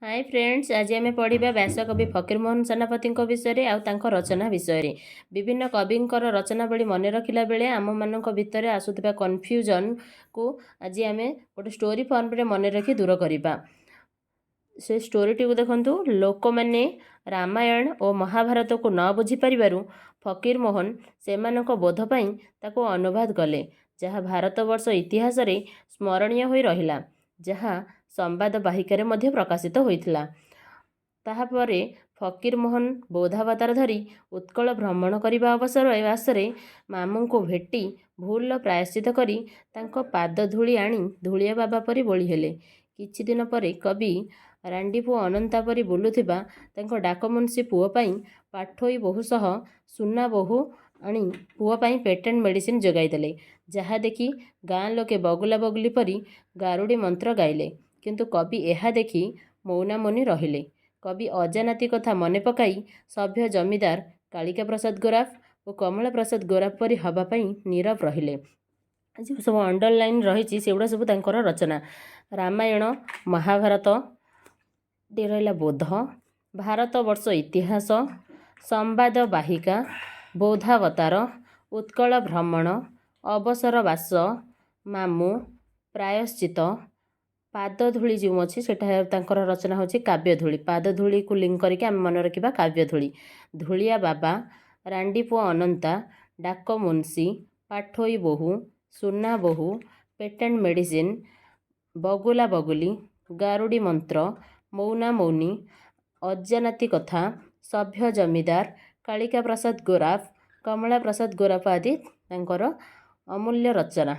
High friends, ଆଜି ଆମେ ପଢ଼ିବା ବ୍ୟାସକବି ଫକୀରମୋହନ ସେନାପତିଙ୍କ ବିଷୟରେ ଆଉ ତାଙ୍କ ରଚନା ବିଷୟରେ। ବିଭିନ୍ନ କବିଙ୍କର ରଚନାବଳୀ ମନେ ରଖିଲା ବେଳେ ଆମମାନଙ୍କ ଭିତରେ ଆସୁଥିବା କନଫ୍ୟୁଜନକୁ ଆଜି ଆମେ ଗୋଟେ ଷ୍ଟୋରି ଫର୍ମରେ ମନେ ରଖି ଦୂର କରିବା। ସେ ଷ୍ଟୋରିଟିକୁ ଦେଖନ୍ତୁ। ଲୋକମାନେ ରାମାୟଣ ଓ ମହାଭାରତକୁ ନ ବୁଝିପାରିବାରୁ ଫକୀରମୋହନ ସେମାନଙ୍କ ବୋଧ ପାଇଁ ତାକୁ ଅନୁବାଦ କଲେ, ଯାହା ଭାରତବର୍ଷ ଇତିହାସରେ ସ୍ମରଣୀୟ ହୋଇ ରହିଲା, ଯାହା ସମ୍ବାଦ ବାହିକାରେ ମଧ୍ୟ ପ୍ରକାଶିତ ହୋଇଥିଲା। ତାହାପରେ ଫକୀରମୋହନ ବୌଦ୍ଧାବତାର ଧରି ଉତ୍କଳ ଭ୍ରମଣ କରିବା ଅବସରରେ ମାମୁଁଙ୍କୁ ଭେଟି ଭୁଲର ପ୍ରାୟଶ୍ଚିତ କରି ତାଙ୍କ ପାଦ ଧୂଳି ଆଣି ଧୂଳିଆ ବାବା ପରି ବୋଳି ହେଲେ। କିଛି ଦିନ ପରେ କବି ରାଣ୍ଡିପୁଅ ଅନନ୍ତା ପରି ବୁଲୁଥିବା ତାଙ୍କ ଡାକମୁନ୍ସି ପୁଅ ପାଇଁ ପାଠୋଇ ବୋହୂ ସହ ସୁନା ବୋହୂ ଆଣି ପୁଅ ପାଇଁ ପେଟେଣ୍ଟ ମେଡ଼ିସିନ ଯୋଗାଇଦେଲେ, ଯାହା ଦେଖି ଗାଁ ଲୋକେ ବଗୁଲା ବଗୁଲି ପରି ଗାରୁଡ଼ି ମନ୍ତ୍ର ଗାଇଲେ। କିନ୍ତୁ କବି ଏହା ଦେଖି ମୌନାମୁନି ରହିଲେ। କବି ଅଜାନାତି କଥା ମନେ ପକାଇ ସଭ୍ୟ ଜମିଦାର କାଳିକା ପ୍ରସାଦ ଗୋରାଫ ଓ କମଳା ପ୍ରସାଦ ଗୋରାଫ ପରି ହେବା ପାଇଁ ନୀରବ ରହିଲେ। ଯେଉଁ ସବୁ ଅଣ୍ଡରଲାଇନ୍ ରହିଛି, ସେଗୁଡ଼ା ସବୁ ତାଙ୍କର ରଚନା। ରାମାୟଣ, ମହାଭାରତ ରହିଲା, ବୋଧ, ଭାରତବର୍ଷ ଇତିହାସ, ସମ୍ବାଦ ବାହିକା, ବୌଦ୍ଧାବତାର, ଉତ୍କଳ ଭ୍ରମଣ, ଅବସରବାସ, ମାମୁଁ, ପ୍ରାୟଶ୍ଚିତ, ପାଦଧୂଳି ଯେଉଁ ଅଛି, ସେଇଟା ତାଙ୍କର ରଚନା ହେଉଛି କାବ୍ୟଧୂଳି। ପାଦଧୂଳିକୁ ଲିଙ୍କ କରିକି ଆମେ ମନେ ରଖିବା କାବ୍ୟଧୂଳି। ଧୂଳିଆ ବାବା, ରାଣ୍ଡିପୁଅ ଅନନ୍ତା, ଡାକ ମୁନ୍ସି, ପାଠୋଇ ବୋହୂ, ସୁନା ବୋହୂ, ପେଟେଣ୍ଟ ମେଡ଼ିସିନ, ବଗୁଲା ବଗୁଲି, ଗାରୁଡ଼ି ମନ୍ତ୍ର, ମୌନା ମୌନି, ଅଜାନାତି କଥା, ସଭ୍ୟ ଜମିଦାର, କାଳିକା ପ୍ରସାଦ ଗୋରାଫ, କମଳା ପ୍ରସାଦ ଗୋରାଫ ଆଦି ତାଙ୍କର ଅମୂଲ୍ୟ ରଚନା।